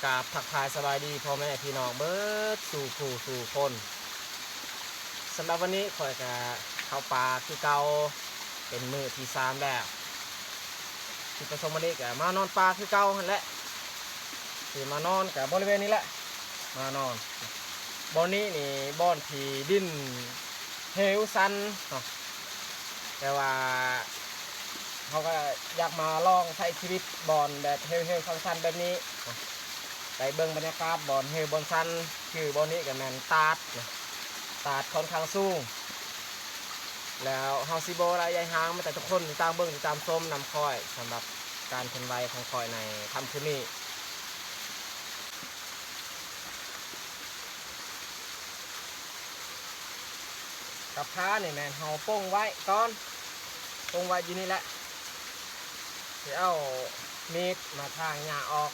ກາບທັກທາຍສະບາຍດີພໍ່ແມ່ພີ່ນ້ອງເບິດສູ່ຜູ້ສູ່ຄົນ. ສຳລັບວັນນີ້ຂ້ອຍກະເຂົ້າປ່າຄືເກົ່າ ເປັນມື້ທີສາມແລ້ວ. ຈຸດປະສົງວັນນີ້ກະມານອນປ່າຄືເກົ່າຫັ້ນແຫຼະ, ຊິມານອນກະບໍລິເວນນີ້ແຫຼະ ມານອນ. ບ່ອນນີ້ນີ້ບ່ອນທີ່ດິນເຫວຊັນເນາະ, ແຕ່ວ່າເຮົາກະຢາກມາລອງໃຊ້ຊີວິດບ່ອນແບບເຫວໆຊັນໆແບບນີ້ເນາະ. ໄປເບິ່ງບັນຍາກາດບ່ອນເຫວບ່ອນຊັນ. ຊື່ບ່ອນນີ້ກະແມ່ນຕາດເນາະ, ຕາດຂ້ອນຂ້າງສູງ. ແລ້ວເຮົາຊິບໍ່ໄດ້ໃຫຍ່ຫາງ ມີແຕ່ທຸກຄົນຕິດຕາມເບິ່ງຕິດຕາມຊົມນຳຂ້ອຍ ສຳລັບການເຄື່ອນໄຫວຂອງຂ້ອຍໃນຄ່ຳຄືນນີ້. ກັບພານີ້ແມ່ນເຮົາປົງໄວ້ກ່ອນ, ປົງໄວ້ຢູ່ນີ້ແຫຼະ, ຊິເອົາມີດມາຖາງຫຍ້າອອກ.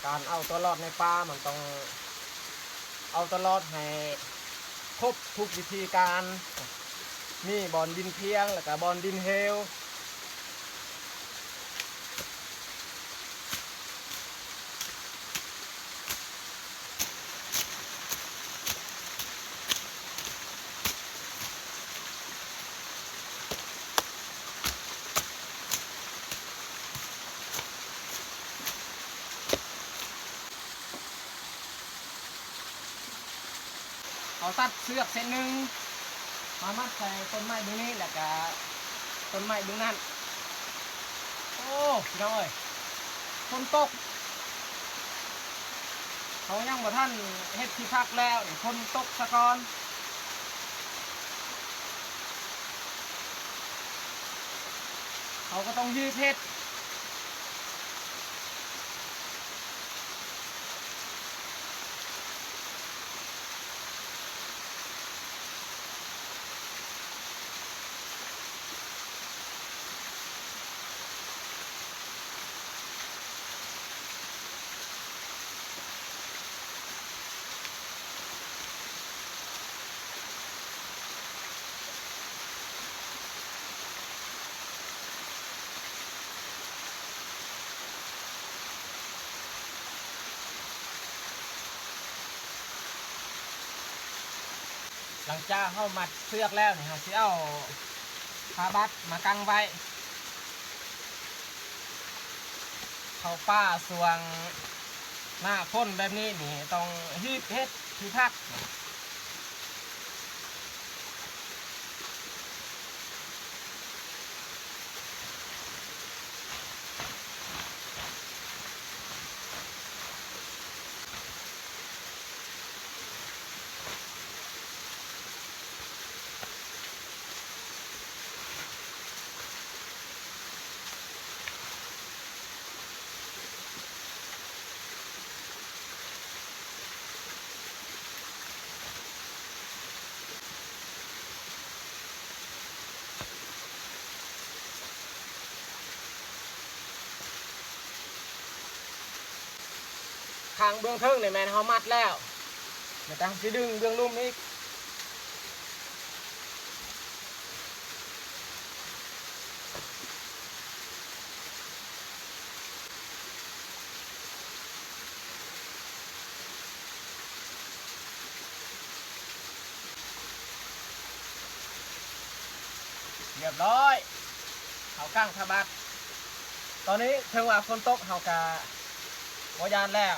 ການເອົາຕົວລອດໃນປ່າ ມັນຕ້ອງເອົາຕົວລອດໃຫ້ຄົບທຸກວິທີການ, ມີບ່ອນດິນພຽງ ແລ້ວກະບ່ອນດິນເຫວ. ເຮົາຕັດເຊືອກເສັ້ນໜຶ່ງ ມາມັດໃສ່ຕົ້ນໄມ້ເບື້ອງນີ້ ແລ້ວກະຕົ້ນໄມ້ເບື້ອງນັ້ນ. ໂອ້ ພີ່ນ້ອງເອີຍ ຝົນຕົກ, ເຮົາຍັງບໍ່ທັນເຮັດທີ່ພັກແລ້ວນີ້ ຝົນຕົກສະກ່ອນ. ເຮົາກໍຕ້ອງຮີບເຮັດ. ຫຼັງຈາກເຮົາມັດເຊືອກແລ້ວນີ້ ເຮົາຊິເອົາຜ້າບັດມາກັ້ງໄວ້. ເຂົ້າປ່າຊ່ວງໜ້າຝົນແບບນີ້ນີ້ ຕ້ອງຮີບເຮັດທີ່ພັກ. ຂ້າງເບື້ອງເທິງນີ້ແມ່ນເຮົາມັດແລ້ວ, ແລ້ວກໍເຮົາຊິດຶງເບື້ອງລຸ່ມອີກ. ຮຽບຮ້ອຍ, ເຮົາກາງຜ້າບັດ. ຕອນນີ້ເຖິງວ່າຝົນຕົກເຮົາກະບໍ່ຢ້ານແລ້ວ,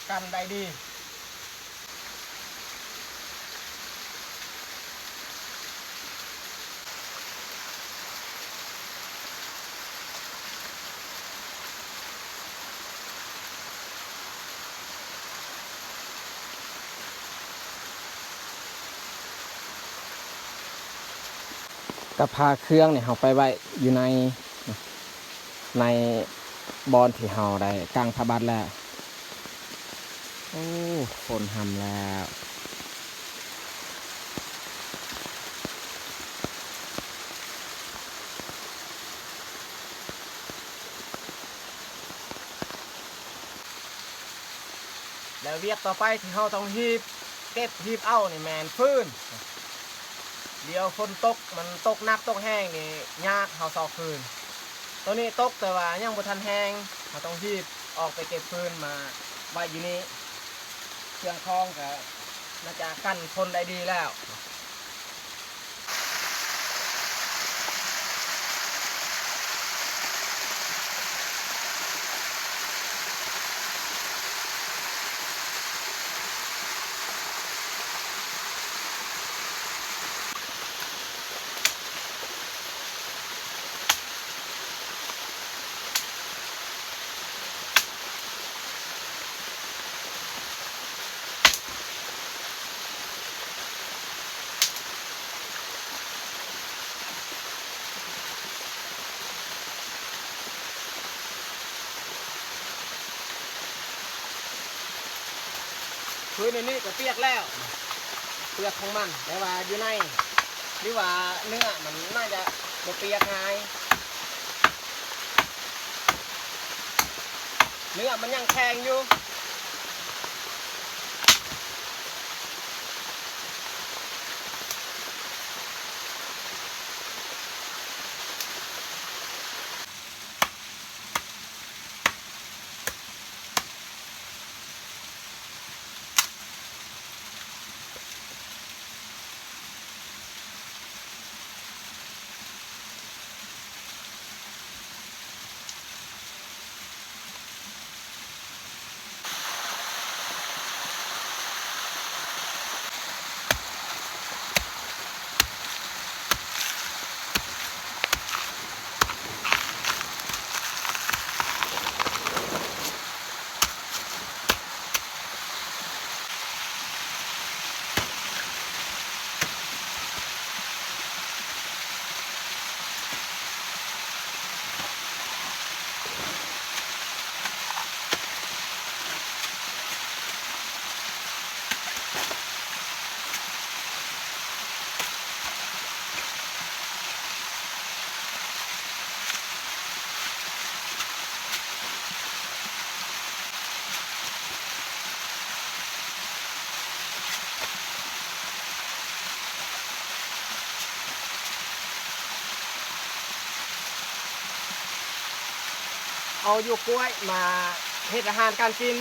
ກັນໄດ້ດີ. ກໍພາເຄື່ອງນີ້ເຮົາໄປໄວ້ຢູ່ໃນ ໃນບ່ອນທີ່ເຮົາໄດ້ກາງຜ້າບັດແລ້ວ. ໂອ້ ຝົນຮຳແລ້ວ. ວຽກຕໍ່ໄປທີ່ເຮົາຕ້ອງຮີບເກັບຮີບເອົານີ້ແມ່ນຟືນ. ດຽວຝົນຕົກ ມັນຕົກໜັກຕົກແຮງນີ້ຍາກ ເຮົາຊອກຟືນ. ຕອນນີ້ຕົກແຕ່ວ່າຍັງບໍ່ທັນແຮງ ເຮົາຕ້ອງຮີບອອກໄປເກັບຟືນມາໄວ້ຢູ່ນີ້. ເຄື່ອງຂອງກະໜ້າຈະກັນຝົນໄດ້ດີແລ້ວ. ພື້ນອັນນີ້ກໍປຽກແລ້ວ ເປືອກຂອງມັນ ແຕ່ວ່າຢູ່ໃນ ຫຼືວ່າເນື້ອມັນໜ້າຈະບໍ່ປຽກງ່າຍ. ເນື້ອມັນຍັງແຂງຢູ່. ເອົາຫຍວກກ້ວຍມາເຮັດອາຫານການກິນ.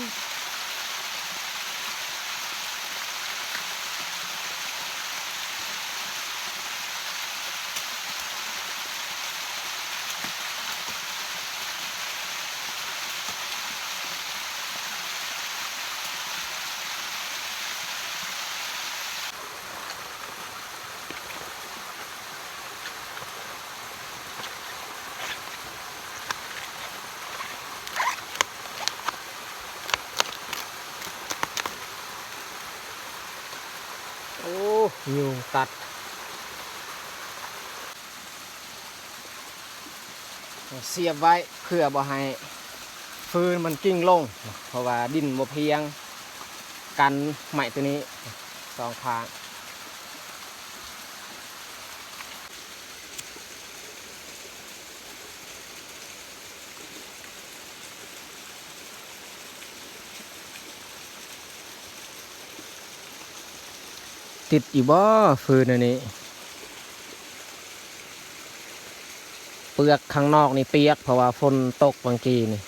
ໂອ້ ຍຸງກັດ ສຽບໄວ້ເພື່ອບໍ່ໃຫ້ຟືນມັນກິ້ງລົງ ເພາະວ່າດິນບໍ່ພຽງ ກັນໄມ້ຕົວນີ້ສອງຂ້າງ. ຕິດຢູ່ບໍ່ຟືນອັນນີ້? ເປືອກຂ້າງນອກນີ້ປຽກ ເພາະວ່າຝົນຕົກຫວ່າງກີ້ນີ້.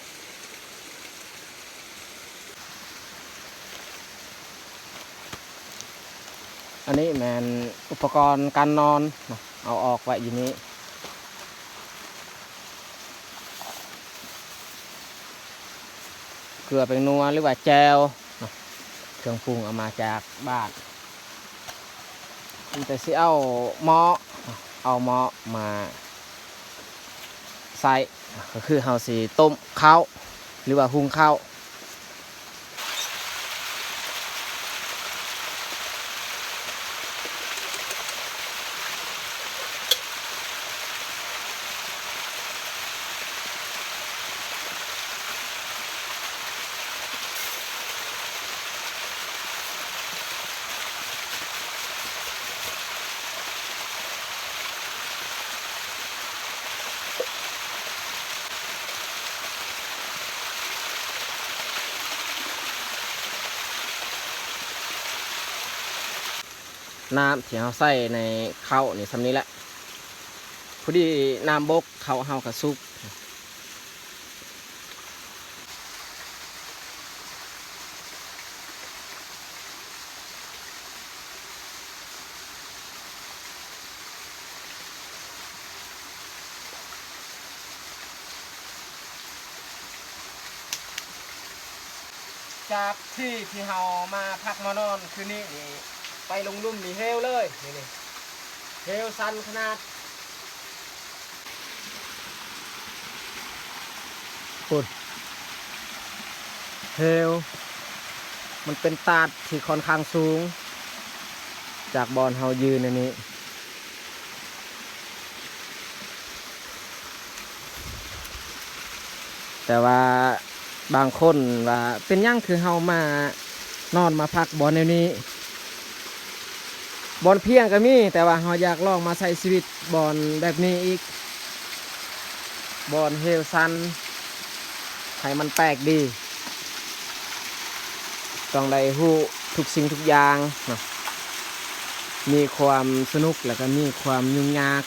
ອັນນີ້ແມ່ນອຸປະກອນການນອນເນາະ ເອົາອອກໄວ້ຢູ່ນີ້ ເກືອແປ້ງນົວ ຫຼືວ່າແຈ່ວເນາະ ເຄື່ອງປຸງເອົາມາຈາກບ້ານ. ມີແຕ່ຊິເອົາເໝາະ ເອົາເໝາະມາໃສ່ ກໍຄືເຮົາຊິຕົ້ມເຂົ້າ ຫຼືວ່າຫຸງເຂົ້າ. ໂ ນ້ຳທີ່ເຮົາໃສ່ໃນເຂົ້ານີ້ສ່ຳນີ້ແຫຼະ ພໍດີນ້ຳບົກ ເຂົ້າເຮົາກະສຸກ. ຈາກທີ່ ທີ່ເຮົາມາພັກມານອນຄືນນີ້ນີ້ ໄປລົງລຸ່ມນີ້ເຫວເລີຍ ນີ້ ນີ້ ເຫວຊັນຂະໜາດ. ພຸ້ນ ເຫວ ມັນເປັນຕາດທີ່ຂ້ອນຂ້າງສູງ ຈາກບ່ອນເຮົາຢືນອັນນີ້ ແຕ່ວ່າບາງຄົນວ່າ ເປັນຫຍັງຄືເຮົາມານອນມາພັກບ່ອນແນວນີ້? ບ່ອນພຽງກໍມີ ແຕ່ວ່າເຮົາຢາກລອງມາໃຊ້ຊີວິດບ່ອນແບບນີ້ອີກ ບ່ອນເຫວຊັນ ໃຫ້ມັນແປກດີ ຕ້ອງໄດ້ຮູ້ທຸກສິ່ງທຸກຢ່າງເນາະ ມີຄວາມສະໜຸກ ແລ້ວກໍມີຄວາມຫຍຸ້ງຍາກ.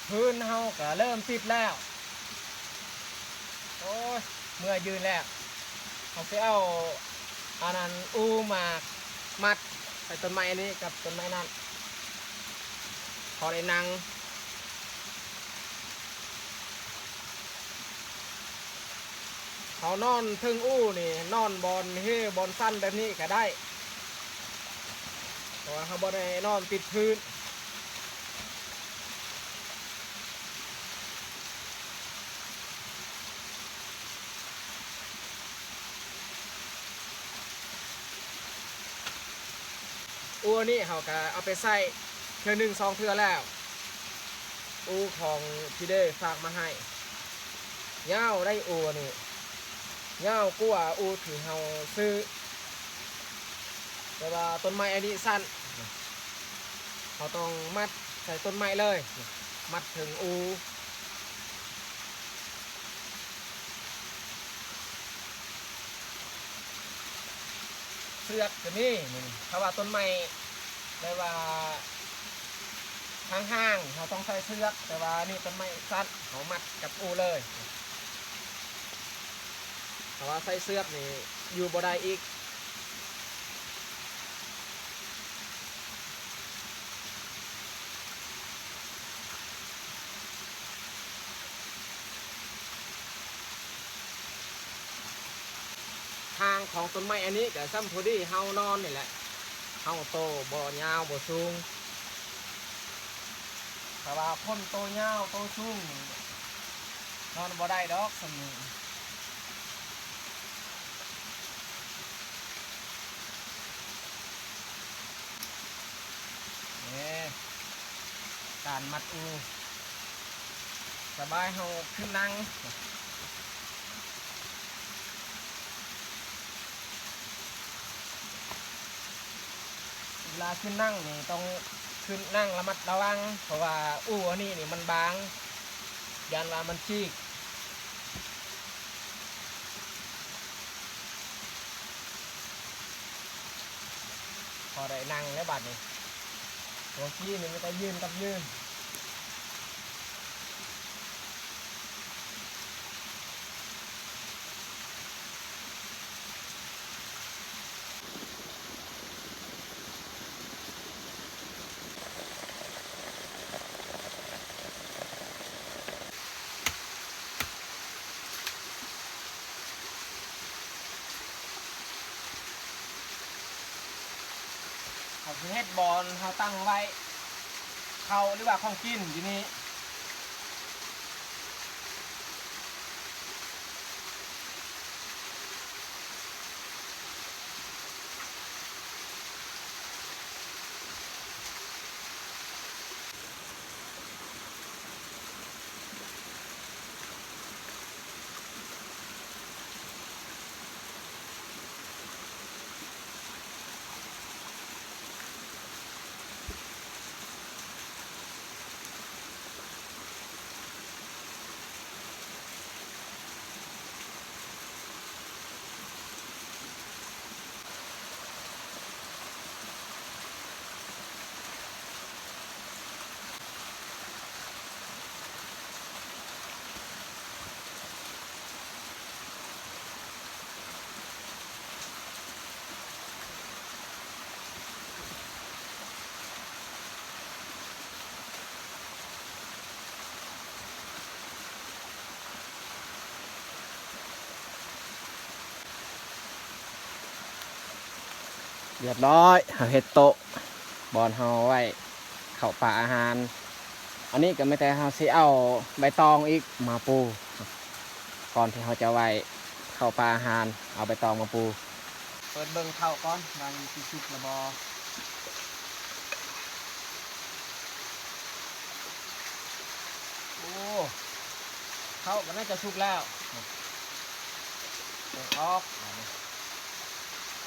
ຟືນເຮົາກະເລີ່ມຕິດແລ້ວ ໂອ້ຍ ເມື່ອຍຢືນແລ້ວ ເຮົາຊິເອົາອັນນັ້ນ ອູມາມັດໃສ່ຕົ້ນໄມ້ອັນນີ້ກັບຕົ້ນໄມ້ນັ້ນ ພໍໄດ້ນັ່ງ. ເຮົານອນເທິງອູນີ້ ນອນບ່ອນເຫວບ່ອນຊັນແບບນີ້ກະໄດ້ ເພາະວ່າເຮົາບໍ່ໄດ້ນອນຕິດພື້ນ. ອູນີ້ເຮົາກະເອົາໄປໃຊ້ເທື່ອໜຶ່ງສອງເທື່ອແລ້ວ ອູຂອງພີ່ເດຝາກມາໃຫ້ ຍາວໄດ໋ອູນີ້ ຍາວກວ່າອູທີ່ເຮົາຊື້ ແຕ່ວ່າຕົ້ນໄມ້ອັນນີ້ສັ້ນ ເຮົາຕ້ອງມັດໃສ່ຕົ້ນໄມ້ເລີຍ ມັດເທິງອູ. ເຊືອກກະມີ ນີ້ ຖ້າວ່າຕົ້ນໄມ້ແບບວ່າຫ່າງໆ ເຮົາຕ້ອງໃສ່ເຊືອກ ແຕ່ວ່ານີ້ຕົ້ນໄມ້ສັ້ນ ເຮົາມັດກັບອູເລີຍ ຖ້າວ່າໃສ່ເຊືອກນີ້ຢູ່ບໍ່ໄດ້ອີກ. ຮ່າງຂອງຕົ້ນໄມ້ອັນນີ້ກະສ່ຳພໍດີເຮົານອນນີ້ແຫຼະ ເຮົາໂຕບໍ່ຍາວບໍ່ສູງ ຖ້າວ່າຄົນໂຕຍາວໂຕສູງນີ້ ນອນບໍ່ໄດ້ດອກສ່ຳນີ້. ນີ້ ການມັດອູ ສະບາຍ ເຮົາຂຶ້ນນັ່ງ ເວລາຂຶ້ນນັ່ງນີ້ຕ້ອງຂຶ້ນນັ່ງລະມັດລະວັງ ເພາະວ່າອູອັນນີ້ນີ້ມັນບາງ ຢ້ານວ່າມັນຈີກ. ພໍໄດ້ນັ່ງແລ້ວບາດນີ້ ເມື່ອກີ້ນີ້ມີແຕ່ຢືນກັບຢືນ. ເຮົາຊິເຮັດບ່ອນເຮົາຕັ້ງໄວ້ເຂົ້າ ຫຼືວ່າຂອງກິນຢູ່ນີ້. ເ ຮຽບຮ້ອຍ ເຮົາເຮັດໂຕະບ່ອນເຮົາໄວ້ເຂົ້າປາອາຫານ. ອັນນີ້ກໍມີແຕ່ເຮົາຊິເອົາໃບຕອງອີກມາປູ ກ່ອນທີ່ເຮົາຈະໄວ້ເຂົ້າປາອາຫານ ເອົາໃບຕອງມາປູ. ເປີດເບິ່ງເຂົ້າກ່ອນວ່າມັນຊິສຸກແລ້ວບໍ່. ໂອ້ ເຂົ້າກໍໜ້າຈະສຸກແລ້ວ. ເບິ່ງອອກ.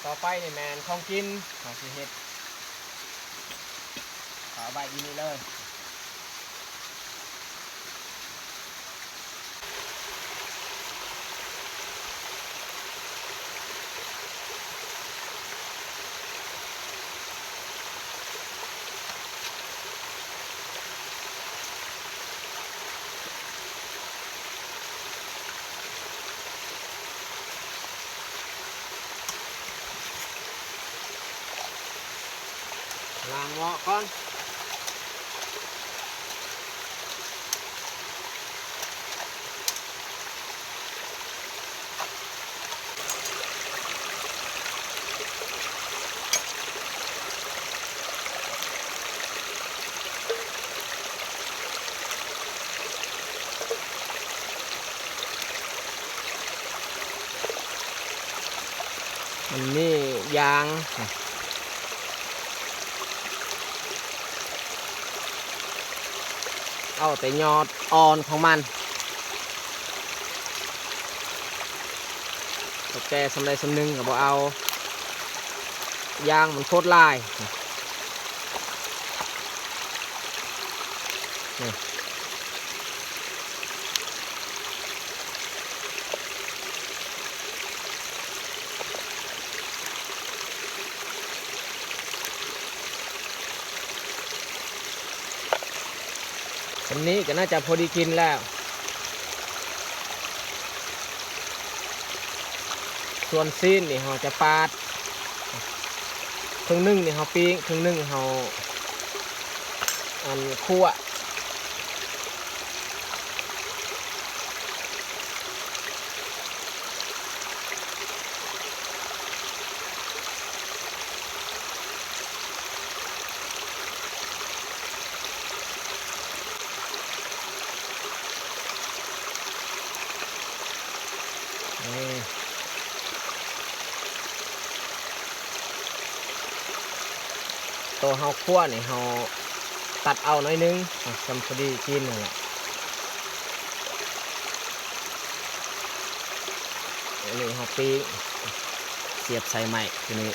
ຕໍ່ໄປນີ້ແມ່ນຂອງກິນ ເຮົາຊິເຮັດ ເອົາໄວ້ຢູ່ນີ້ເລີຍ. ລ້າງໝໍ້ກ່ອນ. ມັນມີຢາງ ເອົາແຕ່ຍອດອ່ອນຂອງມັນ. ແຕ່ສ່ຳໃດສ່ຳໜຶ່ງກໍບໍ່ເອົາ ຢາງມັນໂຄດຫຼາຍ. ນີ້ ອັນນີ້ກໍໜ້າຈະພໍດີກິນແລ້ວ. ສ່ວນຊີ້ນນີ້ເຮົາຈະປາດ ເຄິ່ງໜຶ່ງນີ້ເຮົາປີ້ງ ເຄິ່ງໜຶ່ງເຮົາ ອັນ ຂົ້ວ. ນີ້ ໂຕເຮົາຂົ້ວນີ້ ເຮົາຕັດເອົາໜ້ອຍໜຶ່ງ ອ່ະ ສ່ຳພໍດີກິນນັ້ນແຫຼະ. ອັນນີ້ເຮົາປີ້ງ ສຽບໃສ່ໄມ້ໂຕນີ້.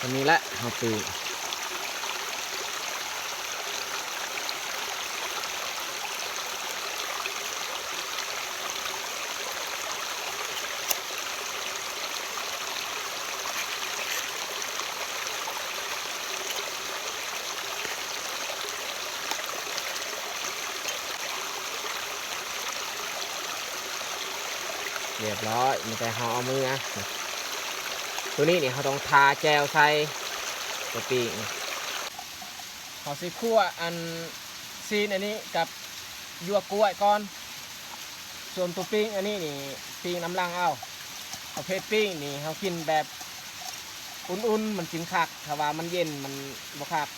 ອັນນີ້ແຫຼະ ເຮົາປີ້ງ ຮຽບຮ້ອຍ ມີແຕ່ເຮົາເອົາມື ໂຕນີ້ນີ້ເຮົາຕ້ອງທາແຈ່ວໃສ່ ໂຕປີ້ງ. ເຮົາຊິຂົ້ວອັນຊີ້ນອັນນີ້ກັບຢວກກ້ວຍກ່ອນ. ສ່ວນໂຕປີ້ງອັນນີ້ນີ້ ປີ້ງນຳຫຼັງເອົາ. ປະເພດປີ້ງນີ້ເຮົາກິນແບບອຸ່ນໆ ມັນຈຶ່ງຄັກ, ຖ້າວ່າມັນເຢັນມັນບໍ່ຄັກ.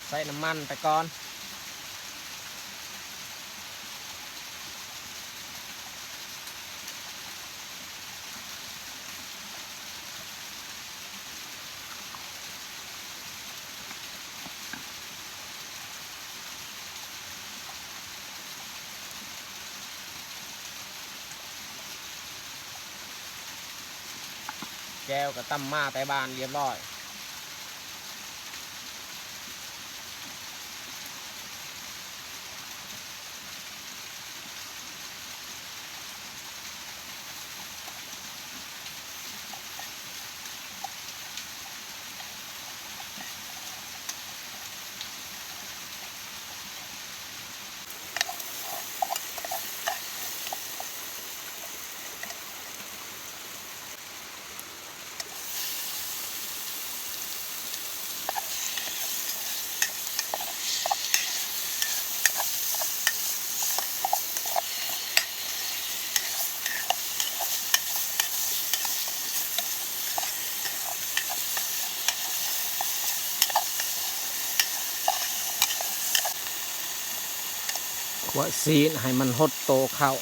ໃສ່ນ້ຳມັນໄປກ່ອນ. ໃ ແຈ່ວກໍຕຳມາແຕ່ບ້ານລຽບລ້ອຍ. ຂົ້ວຊີ້ນໃຫ້ມັນຫົດໂຕເຂົ້າ.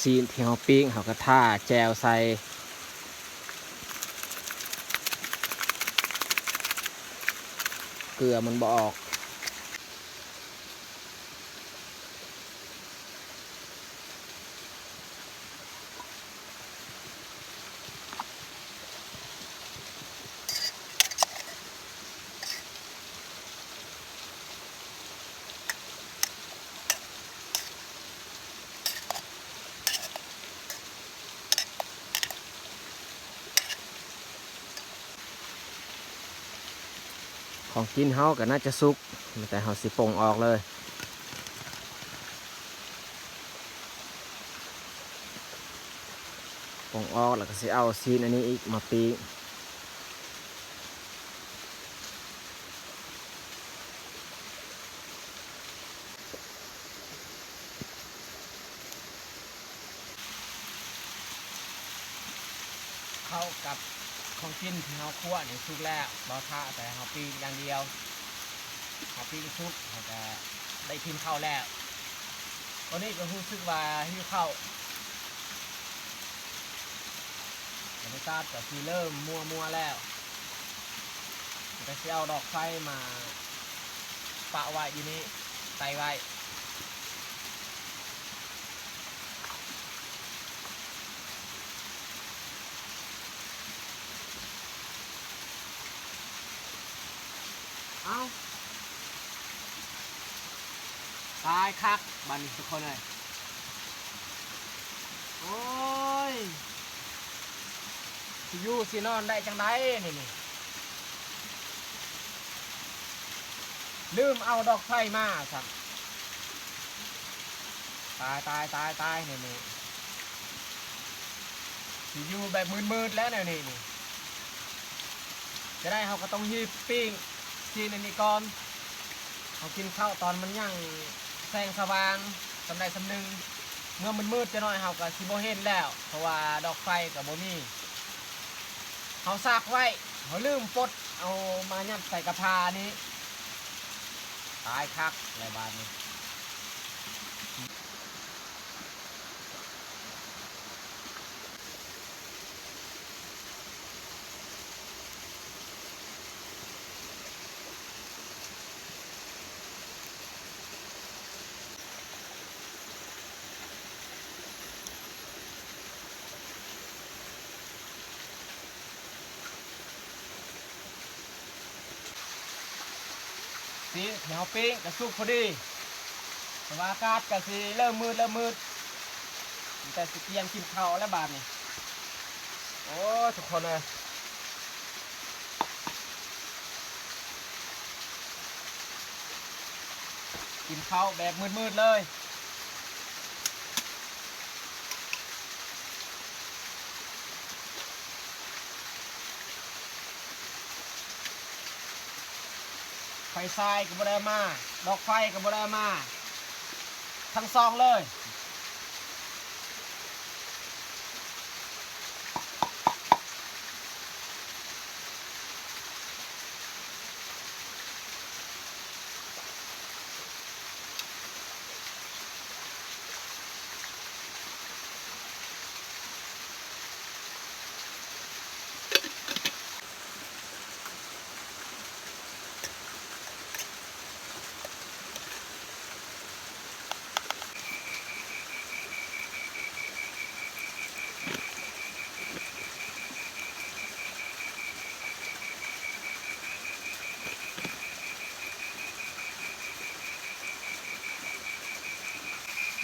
ຊີ້ນທີ່ເຮົາປີ້ງ ເຮົາກໍທາແຈ່ວໃສ່ ເກືອມັນບໍ່ອອກ. ຂອງກິນເຮົາກໍໜ້າຈະສຸກ ແຕ່ເຮົາຊິປົງອອກເລີຍ. ປົງອອກແລ້ວກໍຊິເອົາຊີ້ນອັນນີ້ອີກມາປີ້ງ. ເຂົ້າກັບຂອງກິນທີ່ເຮົາຂົ້ວນີ້ສຸກແລ້ວ, ລໍຖ້າແຕ່ເຮົາປີ້ງຢ່າງດຽວ. ເຮົາປີ້ງສຸກ ເຮົາກະໄດ້ກິນເຂົ້າແລ້ວ. ຕອນນີ້ກໍຮູ້ສຶກວ່າຫິວເຂົ້າ. ບັນຍາກາດກໍຊິເລີ່ມມົວໆແລ້ວ, ກໍຊິເອົາດອກໄຟມາປະໄວ້ຢູ່ນີ້ ໄຕ່ໄວ້. ເອົ້າ ຕາຍຄັກບາດນີ້ທຸກຄົນເອີຍ. ໂອ້ຍ ຊິຢູ່ຊິນອນໄດ້ຈັ່ງໃດນີ້ ນີ້ ລືມເອົາດອກໄຟມາຊ້ຳ. ຕາຍ ຕາຍ ຕາຍ ຕາຍ ນີ້ ນີ້ ຊິຢູ່ແບບມືດໆແລ້ວແນວນີ້ນີ້. ຈະໄດ້ເຮົາກໍຕ້ອງຮີບປີ້ງຊີ້ນອັນນີ້ກ່ອນ. ເຮົາກິນເຂົ້າຕອນມັນຍັງແສງສະຫວ່າງສ່ຳໃດສ່ຳໜຶ່ງ, ເມື່ອມືດໆຈັກໜ້ອຍເຮົາກໍຊິບໍ່ເຫັນແລ້ວ ເພາະວ່າດອກໄຟກໍບໍ່ມີ. ເຮົາສາກໄວ້ ເຮົາລືມປົດເອົາມາຍັດໃສ່ກະພານີ້. ຕາຍຄັກແລ້ວບາດນີ້. ຊີ້ນທີ່ເຮົາປີ້ງກະສຸກພໍດີ, ແຕ່ວ່າອາກາດກະຊິເລີ່ມມືດ ເລີ່ມມືດ, ມີແຕ່ຊິກຽມກິນເຂົ້າແລ້ວບາດນີ້. ໂອ້ ທຸກຄົນເອີຍ ກິນເຂົ້າແບບມືດໆເລີຍ. ໄຟຊາຍກໍບໍ່ໄດ້ເອົາມາ, ດອກໄຟກໍບໍ່ໄດ້ເອົາມາ, ທັງສອງເລີຍ.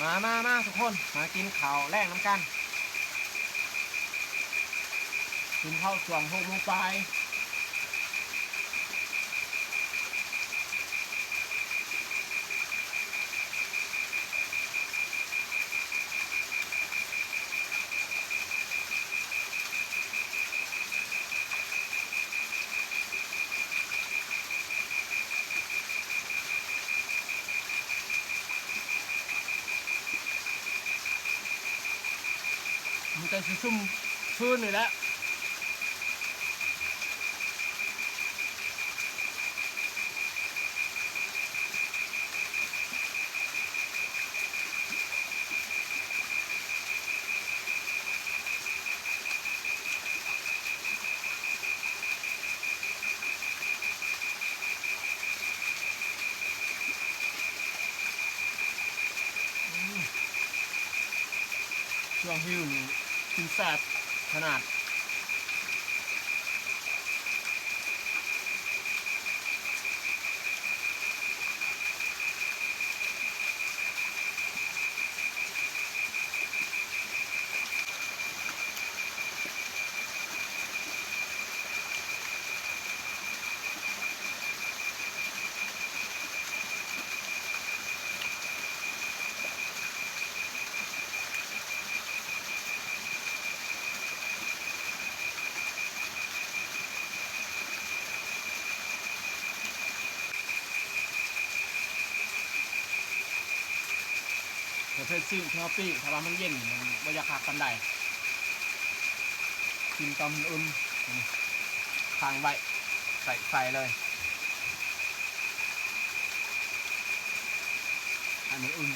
ມາ ມາ ມາ ທຸກຄົນ ມາກິນເຂົ້າແລງນຳກັນ. ກິນເຂົ້າຊ່ວງຫົກໂມງປາຍ. ມັນກໍຊິຊຸ່ມຊືນນີ້ແຫຼະ. ຊ່ວງຫິວນີ້ກິນແຊບຂະໜາດ. ປະເພດຊີ້ນທີ່ເຮົາປີ້ງ ຖ້າວ່າມັນເຢັນ ມັນບໍ່ຢາກຄັກປານໃດ. ກິນຕອນມັນອຸ່ນ ນີ້ ຄ້າງໄວ້ ໃສ່ ໃສ່ເລີຍ ໃຫ້ມັນອຸ່ນ.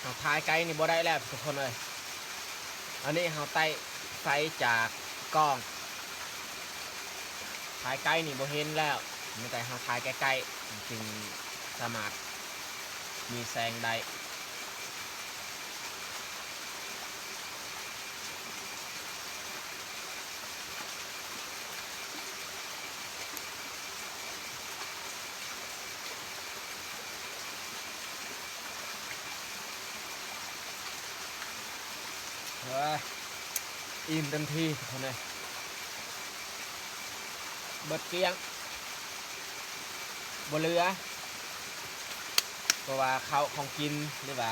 ເຮົາຖ່າຍໄກນີ້ບໍ່ໄດ້ແລ້ວທຸກຄົນເອີຍ. ອັນນີ້ເຮົາໄຕ່ໄຟຈາກກ້ອງ ຖ່າຍໄກນີ້ບໍ່ເຫັນແລ້ວ, ມີແຕ່ເຮົາຖ່າຍໃກ້ໆ ມັນຈຶ່ງສາມາດມີແສງໄດ້. ເອີ ອີ່ມເຕັມທີ່ທຸກຄົນເອີຍ, ເບິດກ້ຽງ ບໍ່ເຫຼືອ ເພາະວ່າເຂົ້າຂອງກິນ ຫຼືວ່າ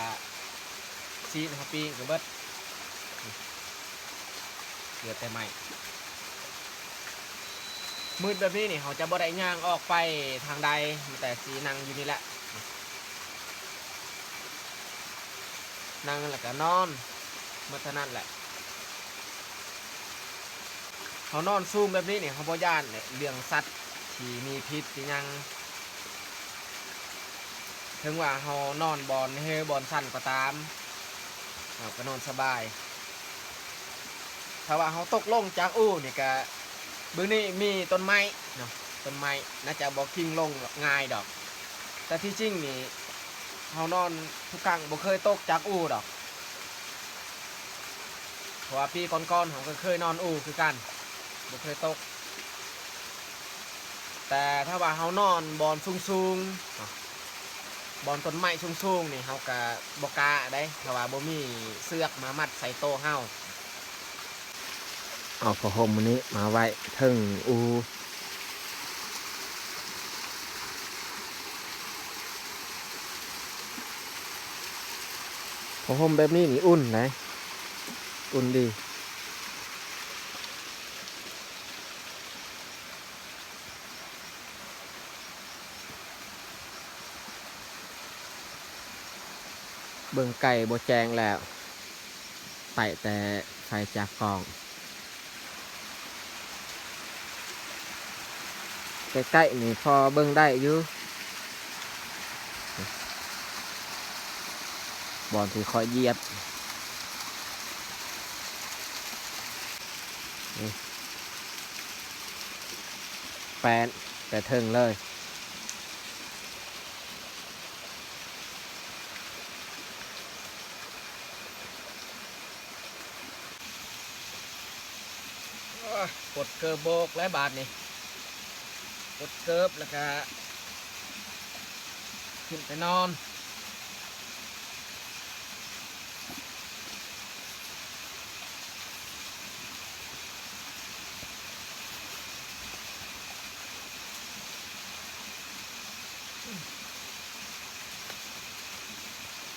ຊີ້ນເຮົາປີ້ງກໍເບິດ ເຫຼືອແຕ່ໄມ້. ມືດແບບນີ້ນີ້ ເຮົາຈະບໍ່ໄດ້ຍ່າງອອກໄປທາງໃດ, ມີແຕ່ຊິນັ່ງຢູ່ນີ້ແຫຼະ, ນັ່ງແລ້ວກໍນອນ ໝົດເທົ່ານັ້ນແຫຼະ. ເຮົານອນສູງແບບນີ້ນີ້ ເຮົາບໍ່ຢ້ານເດ້ເລື່ອງສັດທີ່ມີພິດອີ່ຫຍັງ. ເຖິງວ່າເຮົານອນບ່ອນເຮບ່ອນຊັນກໍຕາມ ເຮົາກໍນອນສະບາຍ. ຖ້າວ່າເຮົາຕົກລົງຈາກອູ່ນີ້ກະ ເບື້ອງນີ້ມີຕົ້ນໄມ້ເນາະ ຕົ້ນໄມ້ໜ້າຈະບໍ່ກິ່ງລົງງ່າຍດອກ. ແຕ່ທີ່ຈິງນີ້ເຮົານອນທຸກຄັ້ງ ບໍ່ເຄີຍຕົກຈາກອູ່ດອກ. ເພາະວ່າປີກ່ອນໆ ເຮົາກໍເຄີຍນອນອູ່ຄືກັນ ບໍ່ເຄີຍຕົກ. ແຕ່ຖ້າວ່າເຮົານອນບ່ອນສູງໆ ເນາະ ບ່ອນຕົ້ນໄມ້ສູງໆນີ້ ເຮົາກະບໍ່ກ້າໄດ໋ ຖ້າວ່າບໍ່ມີເຊືອກມາມັດໃສ່ໂຕເຮົາ. ເອົາຜ້າຫົ່ມອັນນີ້ມາໄວ້ເທິງອູ່. ຜ້າຫົ່ມແບບນີ້ນີ້ອຸ່ນໄດ໋ ອຸ່ນດີ. ເບິ່ງໄກບໍ່ແຈ້ງແລ້ວ ໄຕ້ແຕ່ໄຟຈາກກ້ອງ. ໃກ້ໆນີ້ພໍເບິ່ງໄດ້ຢູ່ ບ່ອນທີ່ຂ້ອຍຢຽບ ນີ້ ແປນແຕ່ເທິງເລີຍ. ໂອ້ຍ ປົດເກີບໂບກແລ້ວບາດນີ້ ປົດເກີບແລ້ວກະຂຶ້ນໄປນອນ.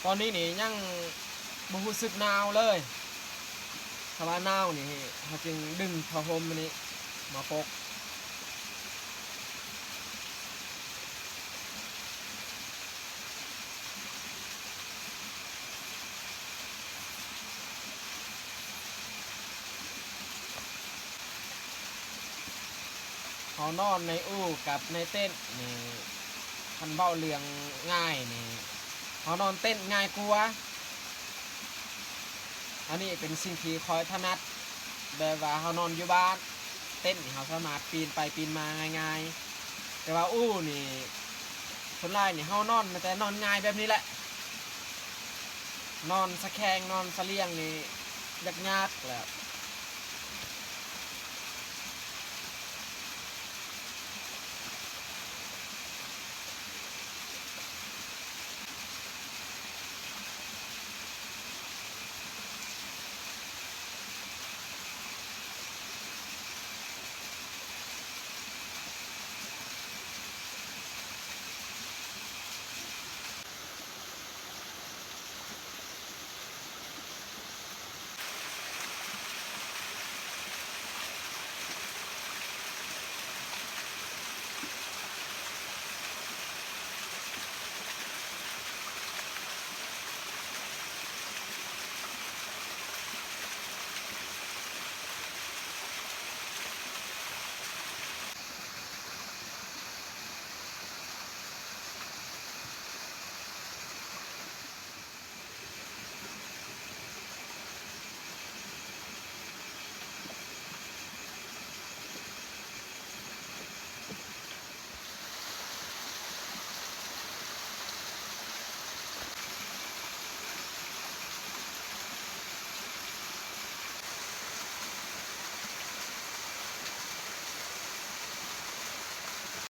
ຕອນນີ້ນີ້ຍັງບໍ່ຮູ້ສຶກໜາວເລີຍ. ຖ້າວ່າໜາວນີ້ ເຮົາຈຶ່ງດຶງຜ້າຫົ່ມອັນນີ້ມາປົກ. ເຮົານອນໃນອູ່ກັບໃນເຕັນນີ້ ຄັນເວົ້າເລື່ອງງ່າຍນີ້ ເຮົານອນເຕັນງ່າຍກວ່າ. ອັນນີ້ເປັນສິ່ງທີ່ຂ້ອຍຖະໜັດ ແບບວ່າເຮົານອນຢູ່ບ້ານ ເຕັນນີ້ເຮົາສາມາດປີນໄປປີນມາງ່າຍໆ. ແຕ່ວ່າອູ່ນີ້ ສ່ວນຫຼາຍນີ້ເຮົານອນ ມີແຕ່ນອນຫງາຍແບບນີ້ແຫຼະ ນອນສະແຄງ ນອນສະຫຼຽງນີ້ຍາກໆແຫຼະ.